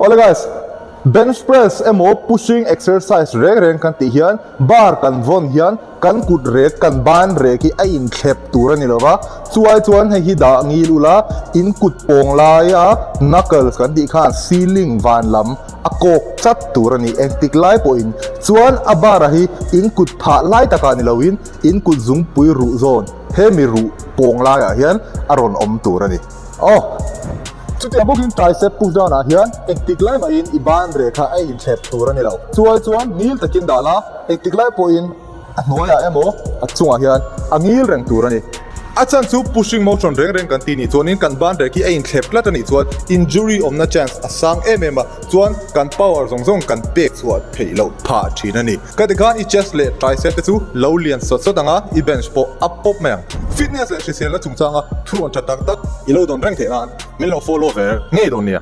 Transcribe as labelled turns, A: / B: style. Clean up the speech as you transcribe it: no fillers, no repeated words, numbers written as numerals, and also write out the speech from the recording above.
A: Awle guys, bench press emaw pushing exercise reng reng kan tih hian bar kan vawn hian kan kut rek, kan ban rek hi a inthlep tur a ni lova, chuai chuan hei hi dah ngil ula in kut pawng laia knuckles kan tih khan ceiling van lam a kawk chat tur a ni. Engtik lai pawhin chuan a bar a hi in kut phah lai takah ni loin in kut zungpui ruh zawn hemi ruh pawng laiah hian a rawn awm tur a ni. Aw! Chutiang bawkin tricep push down ah hian engtik lai mahin i ban reh kha a inthlep tur a ni lo. Chuai chuan ngil takin dah la, engtik lai pawhin a hnuaiah emaw a chungah hian a ngil reng tur a ni. A chhan chu pushing motion reng reng kan tih nih chuanin kan ban reh khi a inthlep tlat a nih chuan injury awmna chance a sang em em a, chuan kan power zawng zawng kan pek chhuah theih loh phah thin a ni. Ka ti khan i chest leh tricep te chu lo lian sawt sawt ang a, i bench pawh a pawp mai ang. Fitness leh hriselna chungchanga thu rawn tha tak tak i lo dawn reng theih nan min lo follow ve ngei dawn nia.